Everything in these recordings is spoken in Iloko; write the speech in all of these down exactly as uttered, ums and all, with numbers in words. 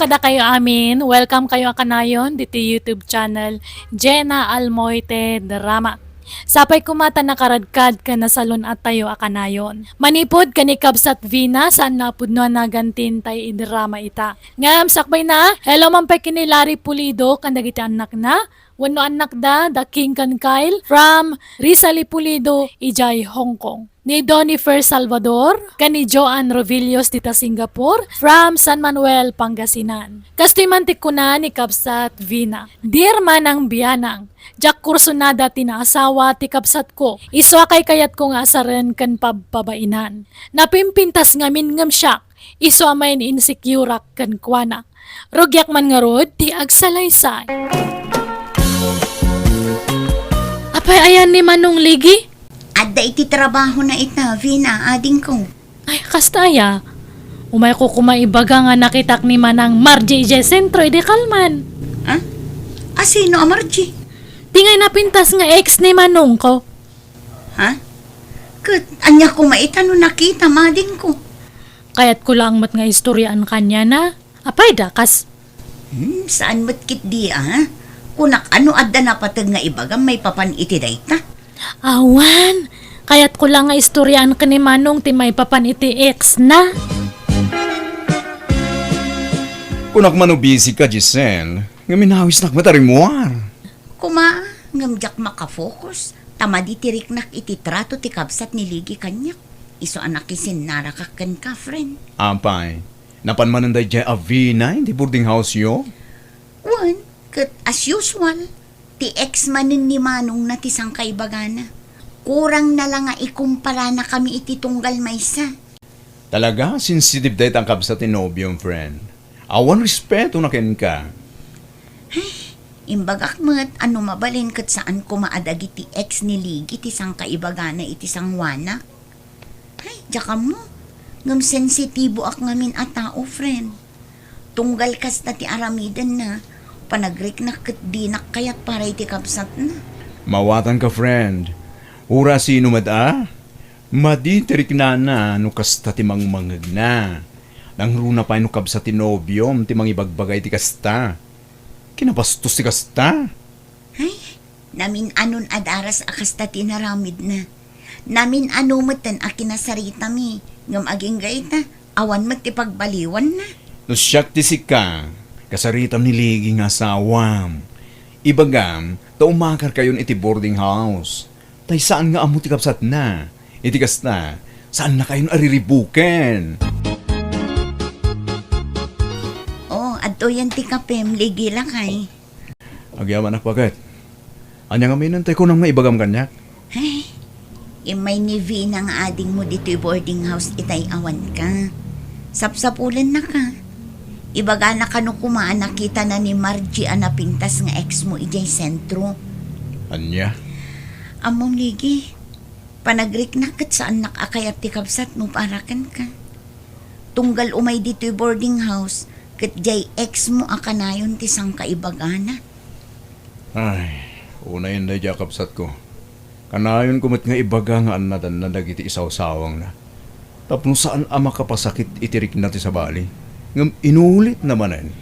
Dakayo amin, welcome kayo a kanayon ditoy YouTube channel, Jenna Almoite Drama. Sapay koma ta nakaradkad ken nasalun-attayo a kanayon. Manipud ken ni Kabsat Vina, saanna a pudno a nagan ti intay idrama ita. Ngem sakbayna, hello man pay ken ni Larry Pulido ken dagiti annakna, wenno annakda, da King ken Kyle, from Rizali Pulido, idiay Hong Kong. Ni Donny Fer Salvador, ken ni Joan Rovillos dita Singapore, from San Manuel, Pangasinan. Kastoy man ti kuna ni Kabsat Vina, "Dear Manang Bianang, diak kursunada ti naasawa ti kabsatko. Isu a kaykayatko nga asaren ken pabpabainan. Napimpintas ngamin ngem siak, isu a main-insecure-ak kenkuana. Rugiak man ngarud ti agsalaysay." Apay, ayan ni Manong Ligi? Adda iti trabahona ita, Vina, adingko. Ay, kasta aya. Umayko koma ibaga nga nakitak ni Manang Margie idiay sentro idi kalman. Ha? A, sino a Margie? Ti ngay napintas nga ex ni Manongko. Ha? Ket ania koma ita no nakitam, adingko? Kayatko laeng met nga istoriaan kaniana. Apay, dakas? Hmm, saan met ketdi, a? Kunak, a no adda napateg nga ibagam maipapan iti dayta? Awan. Kayatko la nga istoriaan ken ni Manong ti maipapan iti ex na. Kunak man no busy ka, Giselle, nga minawisnak met a rimmuar. Koma, ngem diak makafocus, ta madi ti riknak iti trato ti kabsat ni Ligi kaniak. Isu a nakisinnarakak kenka, friend. Apay, napan manen daydiay a Vina iti boarding house-yo? Wen, ket as usual, ti ex manen ni Manongna ti sangkaibagana. Kurangna la nga ikumparana kami iti tunggal maysa. Talaga, sensitive dayta a kabsat ti nobiom, friend. Awan respeto na kenka. Ay, imbagak met a no mabalin ket saan koma a dagiti ex ni Ligi ti sangkaibagana iti sangoana. Ay, diak ammo. Ngem sensitiboak ngamin a tao, friend. Tunggal kasta ti aramidenna, panagriknak ket dinak kayat para iti kabsatna. Mawatanka, friend. Uray sino met a, madi ti riknana no kasta ti mangmangegna. Nangruna pay no kabsat ti nobiom ti mangibagbaga iti kasta. Kinabastos ti kasta. Ay, namin-anon a daras a kasta ti inaramidna. Namin-ano metten a kinasaritami, ngem agingga ita, awan met ti pagbaliwanna. No siak ti sika, kasaritam ni Ligi nga asawam. Ibagam, ta umakarkayon iti boarding house. Tay saan nga ammo ti kabsatna. Iti kasta, saannakayon a riribuken. Oh, adtoyen ti kapem, Ligi lakay. Agyamanak, baket. Ania ngamin tay kunam nga ibagam kaniak? Ay, immay ni Vina nga adingmo ditoy boarding house itay awanka. Sapsapulennaka. Ibagana kano koma a nakitana ni Margie a napintas nga ex mo idiay sentro. Ania? Ammom, Ligi, panagriknak ket saannak a kayat ti kabsatmo para kenka. Tunggal umay ditoy boarding house, ket diay ex mo a kanayon ti sangkaibagana. Ay, unayen daydiay a kabsatko. Kanayonko met nga ibaga nga annadanna dagiti isawsawangna. Tapno saan a makapasakit iti rikna ti sabali, ngem inulitna manen.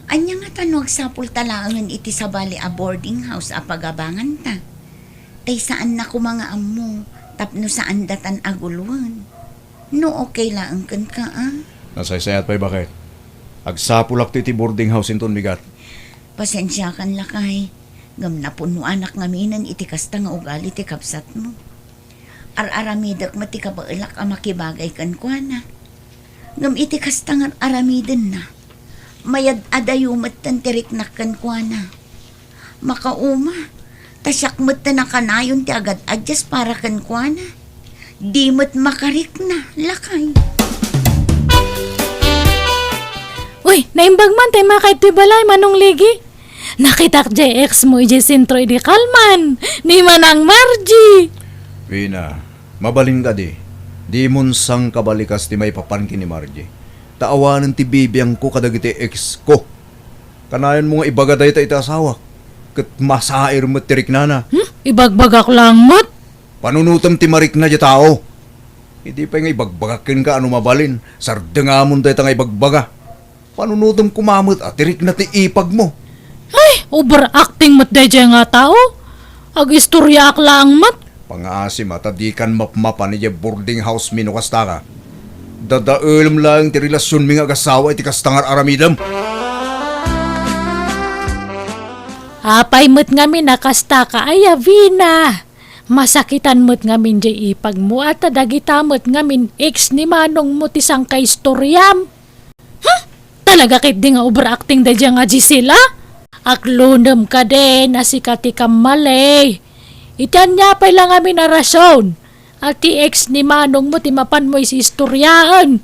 Ania ngata no agsapulta laengen iti sabali a boarding house a pagabanganta? Tay saanna koma nga ammo tapno saandatan a guloen. No okay laeng kenka, a? Nasaysayat pay, baket. Agsapulakto iti boarding house inton bigat. Pasensiakan, lakay, ngem napunnoanak ngaminen iti kasta nga ugali ti kabsatmo. Ar-aramidek met ti kabaelak a makibagay kenkuana. Ngem iti kasta nga ar-aramidenna, mayad-adayo metten ti riknak kenkuana. Makauma, ta siak metten a kanayon ti agad-addas para kenkuana. Di met makarikna, lakay. Uy, naimbag man tay makaidtoy balay, Manong Ligi. Nakitak diay ex mo idiay sentro idi kalman, ni Manang Margie. Vina, mabalin kadi. Dimon sangkabalikas ti maipapan ken ni Margie. Ta awanen ti bibiangko kadagiti ex ko. Kanayonmo nga ibaga dayta iti asawak, ket masair met ti riknana. Hmm? Ibagbagak laeng met? Panunotem ti marikna diay tao. Idi pay nga ibagbagak kenka a no mabalin, sardengamon dayta nga ibagbaga. Panunotem koma met a ti rikna ti ipagmo. Ay, overacting met daydiay nga tao. Agistoryaak laeng met. Pangaasim a ta dikan mapmapan idiay boarding house mi no kastaka. Dadaelem laeng ti relasionmi nga agasawa iti kasta nga ar-aramidem. Apay met ngamin a kastaka aya, Vina? Masakitan met ngamin diay ipagmo, a ta dagita met ngamin ex ni manongmo ti sangkaistoriam. Hmm? Talaga ketdi nga overacting daydiay nga Gisela? Aklonem kadi a sika ti kammali. Iti ania pay la ngamin a rason a ti ex ni manongmo ti mapanmo isistoriaen?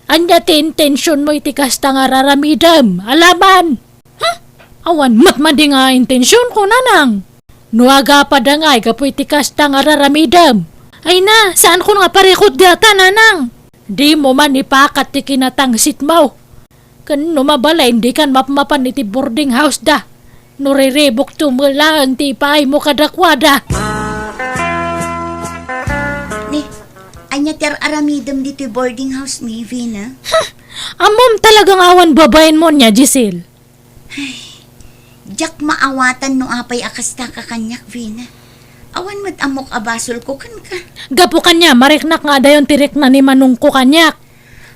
Ania ti intensionmo iti kasta nga ar-aramidem? Alaman! Hmm? Awan met madi nga intensionko, nanang. No agapada ngay gapu iti kasta nga ar-aramidem. Ay na, saankon nga parikut dayta, nanang. Dimo man ipakat ti kinatangsitmo. Ken no mabalin, dikan mapmapan iti boarding house da. No riribukto met laeng ti ipaaymo kadakuada. Ni, ania ti ar-aramidem ditoy boarding house mi, Vina? Huh! Ammom talaga nga awan babaenmo nia, Giselle. Diak maawatan no apay a kastaka kaniak, Vina. Awan met ammok a basolko kenka. Gapu kaniam, mariknak nga adayon ti rikna ni manongko kaniak.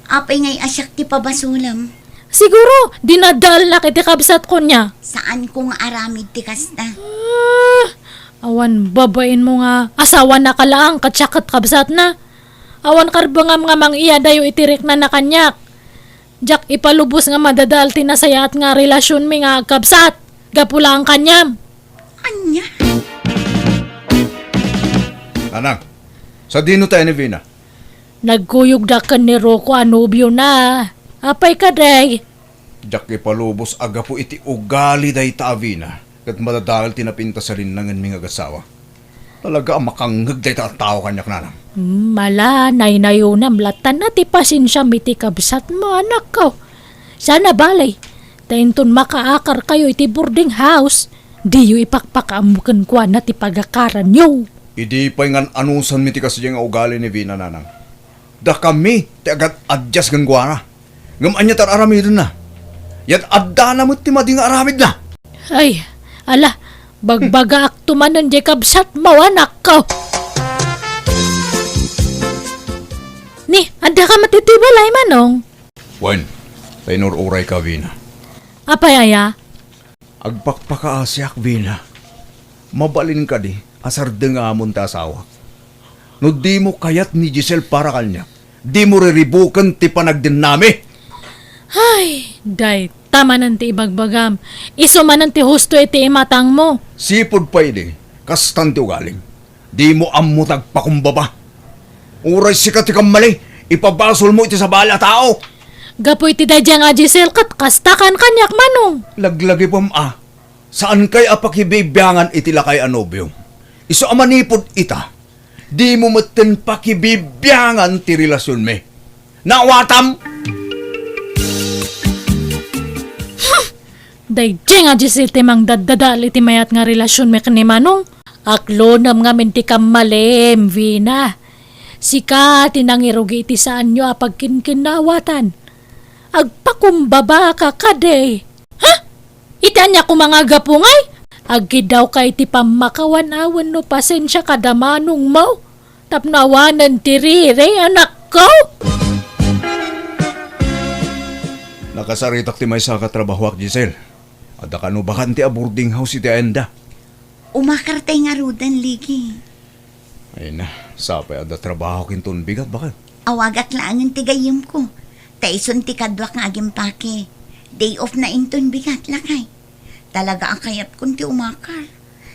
Apay ngay a siak ti pabasolem? Siguro, dinadaelnak iti kabsatko nia. Saanko nga aramid ti kasta. Ah, awan babaenmo nga asawanaka laeng ket siak ket kabsatna. Awan karbengam nga mang-iyadayo iti riknana kaniak. Diak ipalubos nga madadael ti nasayaat nga relasionmi nga agkabsat gapu laeng kaniam. Ania? Nanang, sadino tayo ni Vina? Nagkuyogda ken ni Rocco a nobiona. Apay kadi? Diak ipalubos a gapu iti ugali dayta a Vina ket madadael ti napintas a rinnangenmi nga agasawa. Talaga a makangngeg dayta a tao kaniak, nanang. Hmm, ala, naynayonam latta ti pasensiam iti kabsatmo, anakko. Saan a bale, ta inton makaakarkayo iti boarding house, diyo ipakpakaammo kenkuana ti pagakaranyo. Idi pay ngan-anusanmi ti kasdiay nga ugali ni Vina, nanang. Dakami ti agad-adyas kenkuana. Ngem ania ti ar-aramidenna? Yad-addana met ti madi nga aramidna. Ay, ala, bagbagaakto manen diay kabsatmo, anakko. Ni, addaka met iti balay, Manong? Wen, ta inur-urayka, Vina. Apay aya? Agpakpakaasiak, Vina. Mabalin kadi a sardengamon ti asawak? No dimo kayat ni Giselle para kaniak, dimo riribuken ti panagdennami. Ay, dayta manen ti ibagbagam. Isu manen ti husto iti imatangmo. Sipud pay idi, kastan ti ugalim. Dimo ammo ti agpakumbaba. Uray sika ti kammali, ipabasolmo iti sabali a tao. Gapu iti daydiay nga Giselle ket kasta kan kaniak, Manong. Laglagipem a, saankay a pakibibiangan iti lakay a nobiom. Isu a manipud ita, dimo metten pakibibiangan ti relasionmi. Naawatam? Huh! Daydiay nga Giselle ti mangdaddadael iti mayat nga relasionmi ken ni Manong. Aklonem ngamin ti kammalim, Vina. Sika ti nangirugi iti saanyo a pagkinkinnaawatan. Agpakumbabaka kadi. Ha? Iti ania koma nga gapu ngay? Agkiddawka iti pammakawan a wenno pasensia kada manongmo tapno awanen ti riri, anakko? Nakasaritak ti maysa a katrabahoak, Giselle. Adda kano bakante a boarding house iti ayanda. Umakartay ngaruden, Ligi. Ay na, sapay adda trabahok inton bigat, baket. Awagak laengen ti gayyemko. Ta isun ti kaduak nga agimpake. Day off na inton bigat, lakay. Talaga a kayatkon ti umakar.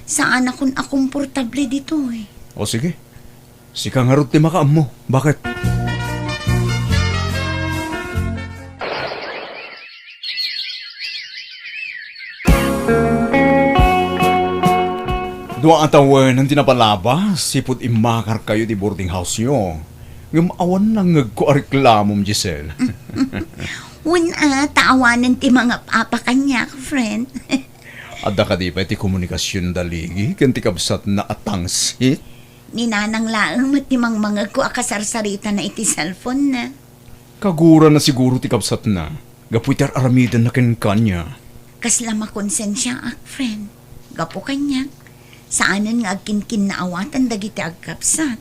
Saanakon a komportable ditoy. O sige. Sika ngarud ti makaammo. Baket? Dua a tawen ti napalabas, sipud immakarkayo iti boarding house-yo. Ngem awan nangngegko a reklamom, Giselle. Wen a, ta awanen ti mangap-apa kaniak, friend. Adda kadi pay ti komunikasionda, Ligi, ken ti kabsatna a tangsit? Ni Nanang laeng met ti mangmangegko a kasarsaritana iti cellphone-na. Kagurana siguro ti kabsatna. Gapu iti ar-aramidenna kenkuana. Kasla makonsensiaak, friend. Gapu kaniak, saanen nga agkinkinnaawatan dagiti agkabsat.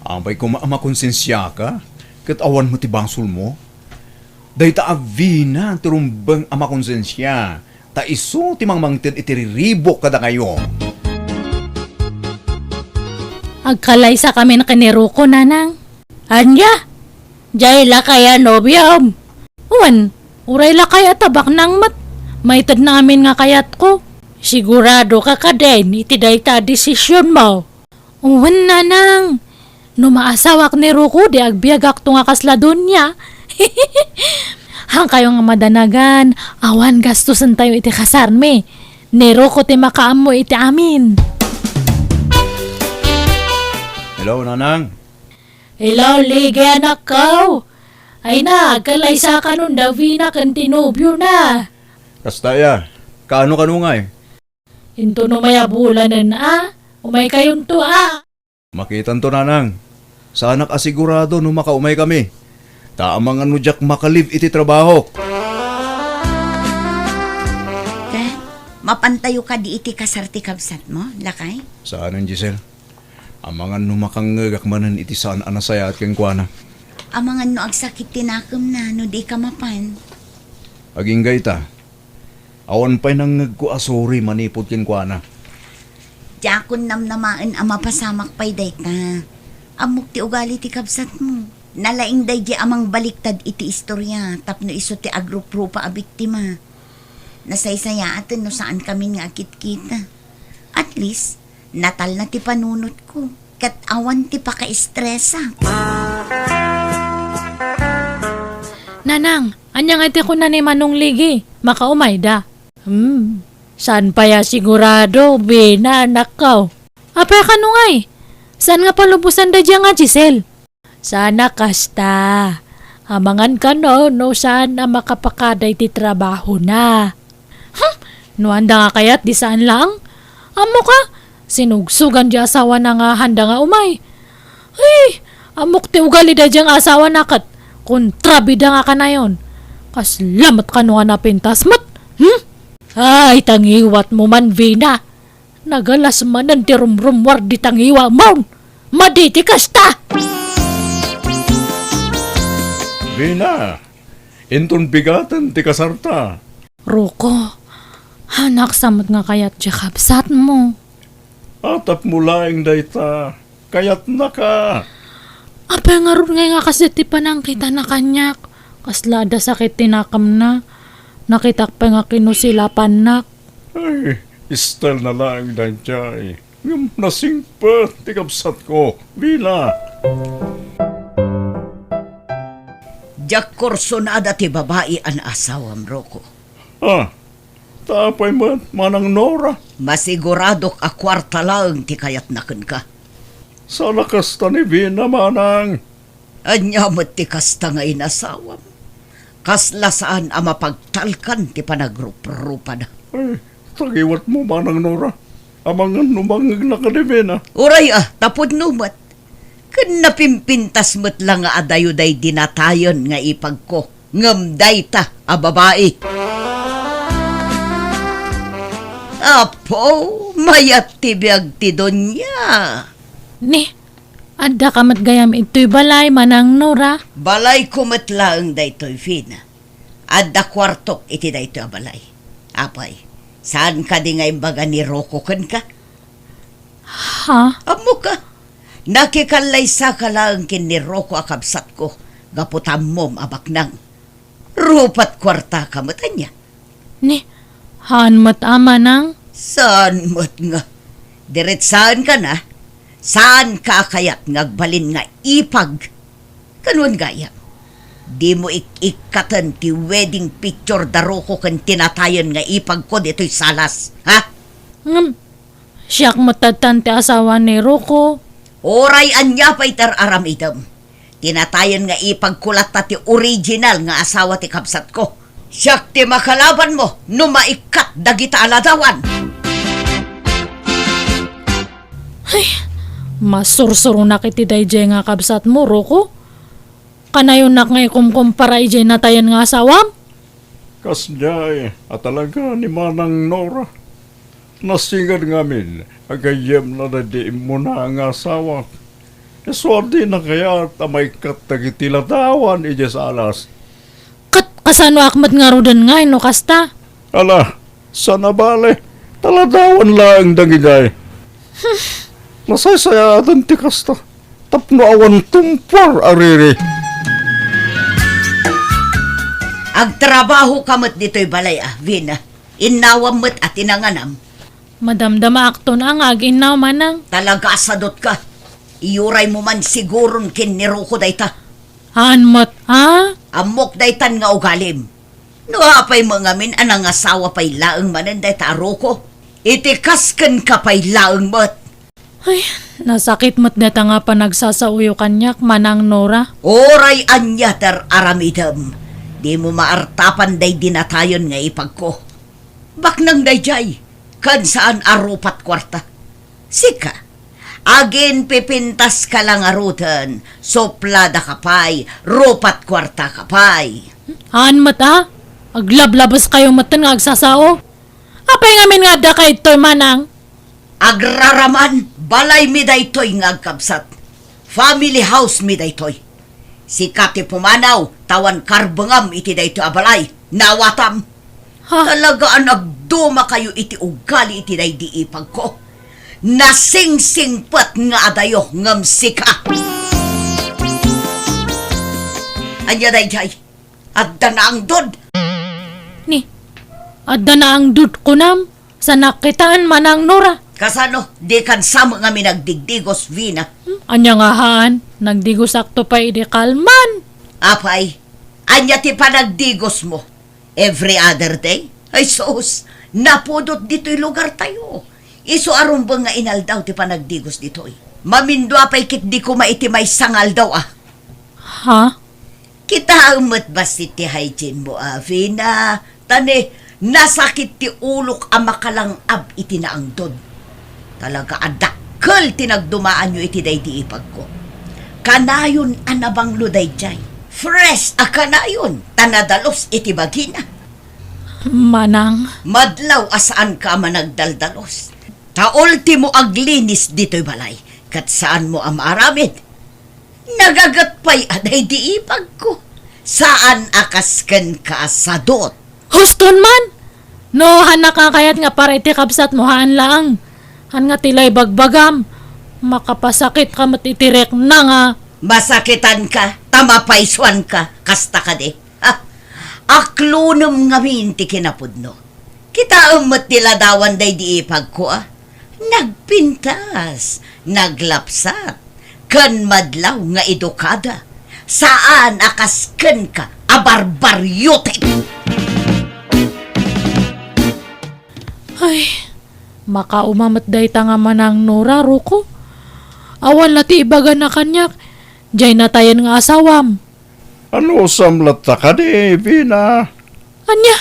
Apay koma a makonsensiaka, ket awan met ti basolmo. Dayta a Vina ti rumbeng a makonsensia, ta isu ti mangmangted iti riribuk kadakayo. Agkalaysakamin ken ni Ruko, Nanang. Ania? Diay lakay a nobiom? Wen, uray lakay a tabaknang met. Maitedna amin nga kayatko. Siguradoka kadin iti dayta a desisionmo? Wen, Nanang. No maasawak ni Ruko, di agbiagakto nga kasla donia. Hankayo nga madanagan, awan gastosentayo iti kasarmi. Ni Ruko ti makaammo iti amin. Hello, Nanang. Hello, Ligi, anakko. Ay na, agkalaysakanon da Vina ken ti nobiona. Kasta aya, kaano-kano ngay? Intono mayabulanen a, umaykayonto a. Makitanto, Nanang. Saanak a sigurado no makaumaykami. Ta amangan no diak makalive iti trabahok. Ket, mapantayo kadi iti kasar ti kabsatmo, lakay? Saanen, Giselle. Amangan no makangngegak manen iti saan a nasayaat kenkuana. Amangan no agsakit ti nakemna no dika mapan. Agingga ita, awan pay nangngegko a sorry manipud kenkuana. Diakon namnamaen a mapasamak pay dayta. Ammok ti ugali ti kabsatmo. Nalaing daydi a mangbaliktad iti istoria tapno isu ti agruprupa a biktima. Nasaysayaaten no saankami nga agkitkita. At least, natalna ti panunotko, ket awan ti pakaestresak. Nanang, ania ngay ti kuna ni Manong Ligi? Makaumayda. Hmm, saan pay a sigurado, Vina, anakko. Apay a kano ngay? Saan nga palubosan daydiay nga Giselle? Saan a kasta. Amangan kano no saan a makapakada iti trabahona. Hmm, no anda nga kayat di saan laeng. Ammoka, sinugsogan di asawana nga handa nga umay. Ay, ammok ti ugali daydiay nga asawana ket kontrabida nga kanayon. Kasla met kano nga napintas met. Hmm? Ay, tangiwatmo man, Vina. Nagalas manen ti rumrummuar dita ngiwamon. Madi ti kasta! Vina, inton bigaten ti kasarta. Ruko, hanaksa met nga kayat diay kabsatmo. Atapmo laeng dayta. Kayatnaka. Apay ngarud ngay nga kasdi ti panangkitana kaniak? Kasla adda sakit ti nakemna. Nakitak pay nga kinusilapannak. Ay, style na laeng daydiay. Ngem nasingpet ti kabsatko, Vina. Diak kursunada ti babai a naasawam, Ruko. Ah, ta apay met, Manang Nora? Masiguradok a kuarta laeng ti kayatna kenka. Saan a kasta ni Vina, Manang. Ania met ti kasta nga inasawam? Kasla saan a mapagtalkan ti panagruprupada. Ay, tangiwatmo, Manang Nora. Amangan no mangngegna kadi Vina. Uray a, tapudno met. Ken napimpintas met la nga adayo daydi natayen nga ipagko. Ngem dayta a babai. Apo, mayat ti biag ti dunia. Ni, adda ka met gayam itoy balay, Manang Nora? Balayko met laeng daytoy, Vina. Adda kuartok iti daytoy a balay. Apay, saan kadi nga imbaga ni Ruko kenka? Ha? Ammoka, nakikallaysaka laeng ken ni Ruko a kabsatko gapu ta ammom a baknang. Rupat kuartaka met ania? Ni, haan met a, Manang? Saan met nga? Diretsaenka na, saanka a kayat nga agbalin nga ipag? Ken wen gayam, dimo ik-ikkaten ti wedding picture da Ruko ken ti natayen nga ipagko ditoy salas, ha? Ngem, siak met tattan ti asawa ni Ruko. Uray ania pay ti ar-aramidem, ti natayen nga ipagko latta ti original nga asawa ti kabsatko. Siak ti makalabanmo no maikkat dagita a ladawan. Ay, masursuronak iti daydiay nga kabsatmo, Ruko. Kanayonnak nga ikumkumpara idiay natayen nga asawam? Kasdiay a talaga ni Manang Nora. Nasinged ngamin a gayyemna daydi immuna nga asawak. Isu a dina kayat a maikkat dagiti ladawan idiay salas. Ket kasanoak met ngaruden ngay no kasta? Ala, saan a bale, ta ladawan laeng dagidiay. Nasaysayaaten ti kasta, tapno awan tumpor a riri. Agtrabahoka met ditoy balay a, Vina. Innawam met a ti nanganam. Madamdamaakton a nga ag-innaw, Manang. Talaga a sadotka. Iyuraymo man siguron ken ni Rocco dayta. Haan met, a? Ammok daytan nga ugalim. No apay met ngamin a nangasawa pay laeng manen dayta a Rocco, iti kas kenka pay laeng met. Ay, nasakit met dayta nga panagsasaoyo kaniak, Manang Nora. Uray ania ti ar-aramidem, dimo maartapan daydi natayen nga ipagko. Baknang daydiay, ken saan a rupat kuarta. Sika, aginpipintaska la ngaruden, supladaka pay, rupat kuartaka pay. Haan met a? Aglablabeskayo metten nga agsasao. Apay ngamin nga adda kaytoy, Manang? Agraraman, balaymi daytoy nga agkabsat. Family house mi daytoy. Sika ti pumanaw, ta awan karbengam iti daytoy a balay. Naawatam. Ha? Talaga a nagdumakayo iti ugali iti daydi ipagko. Nasingsingpet nga adayo ngem sika. Ania daydiay? Adda naangdod. Ni, adda naangdod kunam? Sanak kitaen, Manang Nora. Kasano? Dikan sa met ngamin nagdigdigos, Vina. Hmm, ania nga haan? Nagdigosakto pay idi kalman. Apay, ania ti panagdigosmo? Every other day? Ay sus, napudot ditoy lugartayo. Isu a rumbeng nga inaldaw ti panagdigos ditoy. Mamindua pay ketdi koma iti maysa nga aldaw a. Ha? Kitaem met bassit ti hygiene mo, a, Vina. Ta ni, nasakit ti ulok a makalang-ab iti naangdod. Talaga a dakkel ti nagdumaanyo iti daydi ipagko. Kanayon a nabanglo daydiay. Fresh a kanayon, ta nadalus iti bagina. Manang. Madlaw a saanka a managdaldalus. Ta ultimo aglinis ditoy balay, ket saanmo a maaramid. Nagaget pay a daydi ipagko. Saan a kas kenka a sadot. Huston man! No, hanak a kayat nga para iti kabsatmo, haan laeng. Haan nga ti lay bagbagam. Makapasakitka met iti rekna nga. Masakitanka, ta mapaysuanka, kasta kadi. Ha? Aklonem ngamin ti kinapudno. Kitaem met ti ladawan daydi ipagko a. Nagpintas, naglapsat, ken madlaw nga edukada. Saan a kas kenka a barbariotek. Ay, makauma met dayta nga Manang Nora, Rocco. Awan la ti ibagana kaniak, diay natayen nga asawam. Anusam latta kadi, Vina? Ania?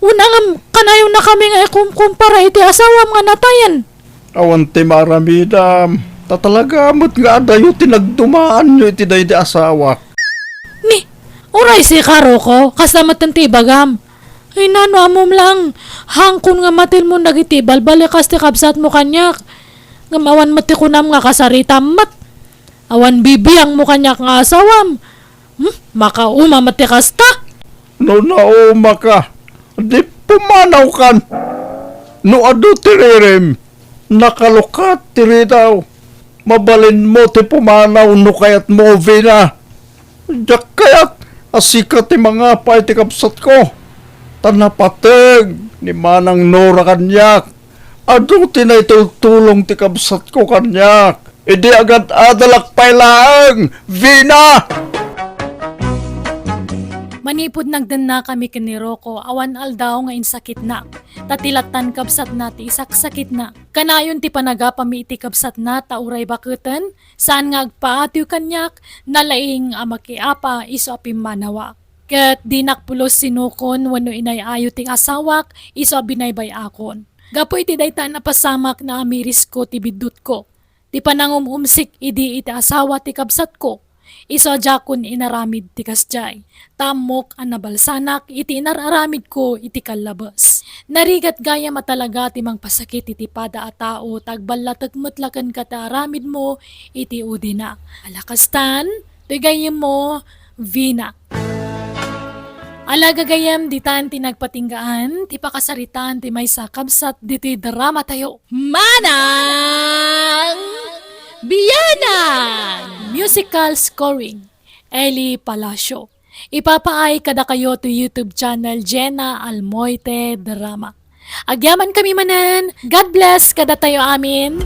Wen a ngem, kanayonnakami nga ikumkumpara iti asawam nga natayen. Awan ti maaramidam, ta talaga met nga adayo ti nagdumaanyo iti daydi asawak. Ni, uray sika, Rocco, kasta metten ti ibagam. Ay, nano, ammom laeng, hangkon nga matilmon dagiti ibalbalikas ti kabsatmo kaniak. Ngem awan met ti kunam nga kasaritam met. Awan bibiangmo kaniak nga asawam. Hmm? Makauma met ti kasta? No naumaka, di pumanawkan. No adu ti ririm, nakalukat ti ridaw. Mabalinmo ti pumanaw no kayatmo, Vina. Diak kayat a sika ti mangapa iti kabsatko. Ta napateg ni Manang Nora kaniak. Adu ti naitultulong ti kabsatko kaniak. Idi agad-adalak pay laeng, Vina! Manipud nagdennakami ken ni Rocco, awan aldaw nga insakitna. Ta ti lattan kabsatna ti isaksakitna. Kanayon ti panagapami iti kabsatna ta uray baketen, saan nga agpaatiw kaniak, nalaing a makiapa isu a pimmanawak. Ket dinak pulos sinukon wenno inay-ayo ti asawak isu a binaybay-akon. Gapu iti dayta a napasamak, naamirisko ti biddutko. Ti panangum-umsik idi iti asawa ti kabsatko, Isu a diakon inaramid ti kasdiay. Ta ammok a nabalsanak iti inar-aramidko iti kallabes. Narigat gayam a talaga ti mangpasakit iti pada a tao ta agballatek met la kenka ti aramidmo iti udina. Ala kastan, ti gayyemmo, Vina. Ala gagayyem, ditan ti nagpatinggaan ti pakasaritaan ti maysa a kabsat ditoy dramatayo. Manang Bianang! Musical scoring, Eli Palacio. Ipapaay kadakayo to YouTube channel Jenna Almoite Drama. Agyamankami manen. God bless kadatayo amin.